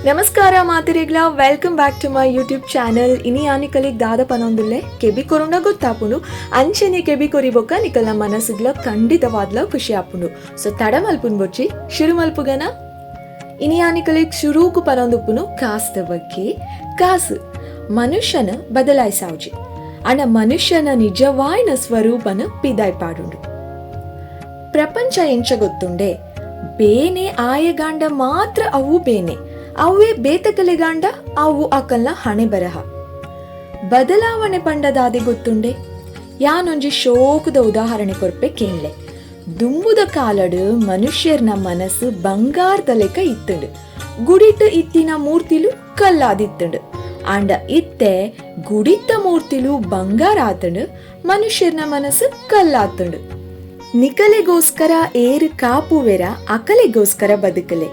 ನಮಸ್ಕಾರ ಮಾತೆರೆಗ್ಲ, welcome back to my YouTube channel. ಇನಿ ಯಾನಿಕಲಿಗ್ ದಾದ ಪನೊಂದುಲ್ಲೆ ಕೆಬಿ ಕೊರುಂಡ ಗೊತ್ತಾಪುಂಡು. ಅಂಚನೆ ಕೆಬಿ ಕೊರಿಬೊಕ್ಕ ನಿಕಲ್ನ ಮನಸ್ಸುಗ್ಲ ಖಂಡಿತವಾದ್ಲ ಖುಷಿ ಆಪುಂಡು. ಸೊ ತಡ ಮಲ್ಪುನ್ ಬೊಚ್ಚಿ, ಶುರು ಮಲ್ಪುಗನ. ಇನಿ ಯಾನಿಕಲಿಗ್ ಶುರುಕು ಪನೊಂದುಪ್ಪುನು ಕಾಸ್ದ ಬಗ್ಗೆ. ಕಾಸು ಮನುಷ್ಯನ ಬದಲಾಯಿಸಾವುಜಿ, ಅಣ ಮನುಷ್ಯನ ನಿಜವಾಯಿನ ಸ್ವರೂಪನ ಪಿದಾಯ್ ಪಾಡುಂಡು. ಪ್ರಪಂಚ ಎಂಚ ಗೊತ್ತುಂಡೆ? ಬೇನೆ ಆಯಗಾಂಡ ಮಾತ್ರ ಅವು ಬೇನೆ, ಅವೇ ಬೇತಕಲೆಗಾಂಡ ಅವು ಅಕಲ್ನ ಹಣೆ ಬರಹ. ಬದಲಾವಣೆ ಪಂಡದಾದೆ ಗೊತ್ತುಂಡೆ? ಯಾನೊಂಜಿ ಶೋಕದ ಉದಾಹರಣೆ ಕೊರ್ಪೆ, ಕೇನ್ಲೆ. ದುಂಬುದ ಕಾಲಡು ಮನುಷ್ಯರ್ನ ಮನಸ್ಸು ಬಂಗಾರದ ಲೆಕ್ಕ ಇತ್ತುಂಡು. ಗುಡಿಟ್ ಇತ್ತಿನ ಮೂರ್ತಿಲು ಕಲ್ಲಾದಿತ್ತುಂಡು. ಆಂಡ ಇತ್ತೆ ಗುಡಿತ್ತ ಮೂರ್ತಿಲು ಬಂಗಾರ ಆತುಂಡು, ಮನುಷ್ಯರ್ನ ಮನಸ್ಸು ಕಲ್ಲಾತುಂಡು. ನಿಕಲೆಗೋಸ್ಕರ ಏರು ಕಾಪುವೆರ ಅಕಲೆಗೋಸ್ಕರ ಬದುಕಲೆ.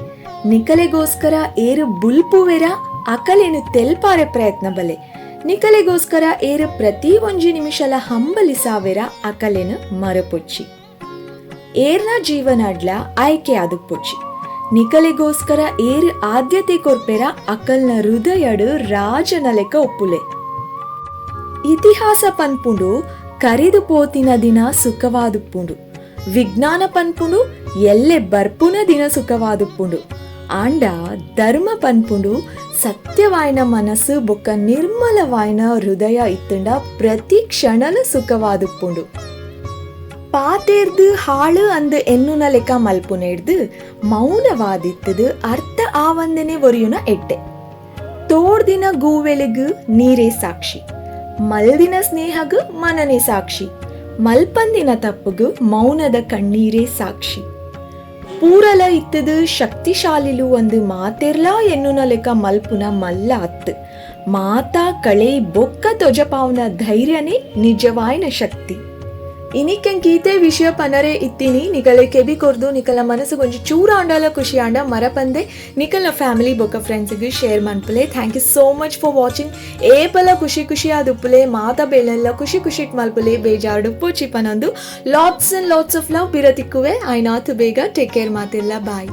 ನಿಕಲೆಗೋಸ್ಕರ ಏರು ಬುಲ್ಪುವೆರ ಅಕಲೆನು ತೆಲ್ಪಾರೆ ಪ್ರಯತ್ನ ಬಲೆ. ನಿಕಲೆಗೋಸ್ಕರ ಏರು ಪ್ರತಿ ಒಂಜಿ ನಿಮಿಷಲ ಹಂಬಲಿಸಾವೆರ ಅಕಲೆನು ಮರಪೊಚ್ಚಿ. ಏರ್ನ ಜೀವನಾಡ್ಲ ಆಯ್ಕೆ ಆದುಪ್ಪೊಚ್ಚಿ. ನಿಕಲೆಗೋಸ್ಕರ ಏರು ಆದ್ಯತೆ ಕೊರ್ಪೆರ ಅಕಲ್ನ ಹೃದಯಡು ರಾಜನ ಲೆಕ್ಕ ಒಪ್ಪುಲೆ. ಇತಿಹಾಸ ಪನ್ಪುಂಡು, ಕರಿದು ಪೋತಿನ ದಿನ ಸುಖವಾದುಪ್ಪುಂಡು. ವಿಜ್ಞಾನ ಪನ್ಪುಂಡು, ಎಲ್ಲೆ ಬರ್ಪುನ ದಿನ ಸುಖವಾದುಪ್ಪುಂಡು. ಆಂಡ ಧರ್ಮ ಪನ್ಪುಂಡು, ಸತ್ಯವಾಯಿನ ಮನಸ್ಸು ಬೊಕ್ಕ ನಿರ್ಮಲವಾಯಿನ ಹೃದಯ ಇತ್ತುಂಡ ಪ್ರತಿ ಕ್ಷಣಲ ಸುಖವಾದುಪ್ಪುಂಡು. ಪಾತೇರ್ದು ಹಾಳು ಅಂದ್ ಎನ್ನುನ ಲೆಕ್ಕ ಮಲ್ಪುನೆಡ್ದು ಮೌನವಾದಿತ್ತದು ಅರ್ಥ ಆವಂದನೆ ಒರಿಯುನ ಎಡ್ಡೆ. ತೋಡ್ದಿನ ಗೂವೆಲಿಗ್ ನೀರೇ ಸಾಕ್ಷಿ, ಮಲ್ದಿನ ಸ್ನೇಹಗ್ ಮನನೆ ಸಾಕ್ಷಿ, ಮಲ್ಪಂದಿನ ತಪ್ಪುಗು ಮೌನದ ಕಣ್ಣೀರೇ ಸಾಕ್ಷಿ. ಪೂರಲ ಇತ್ತದು ಶಕ್ತಿಶಾಲಿಲು ಒಂದು ಮಾತೆರ್ಲಾ ಎನ್ನುನ ಲೆಕ್ಕ ಮಲ್ಪುನ ಮಲ್ಲ ಅತ್ತು. ಮಾತಾ ಕಳೆ ಬೊಕ್ಕ ತೊಜಪಾವ್ನ ಧೈರ್ಯನೇ ನಿಜವಾಯಿನ ಶಕ್ತಿ. ಇನಿಕ್ ಗೀತೆ ವಿಷಯ ಪನರೆ ಇತ್ತೀನಿ. ನಿಕಲೆ ಕೆಬಿ ಕೊರ್ದು ನಿಕಲ ಮನಸ್ಸು ಒಂಜಿ ಚೂರ ಆಂಡಲ ಖುಷಿ ಆಂಡ ಮರಪಂದೆ ನಿಕಲ್ನ ಫ್ಯಾಮಿಲಿ ಬೊಕ್ಕ ಫ್ರೆಂಡ್ಸ್ಗೆ share ಮನ್ಪುಲೆ. Thank you so much for watching. ಏಪಲ ಖುಷಿ ಖುಷಿ ಆದುಪ್ಪುಲೆ, ಮಾತ ಬೇಲೆಲ್ಲ ಖುಷಿ ಖುಷಿಟ್ ಮಲ್ಪುಲೆ, ಬೇಜಾರ್ಡು ಪೋಚಿ ಪನೊಂದು lots and lots of love. ಬಿರತಿಕ್ಕುವೆ ಆಯ್ನಾತು ಬೇಗ. ಟೇಕ್ ಕೇರ್ ಮಾತಿಲ್ಲ, ಬಾಯ್.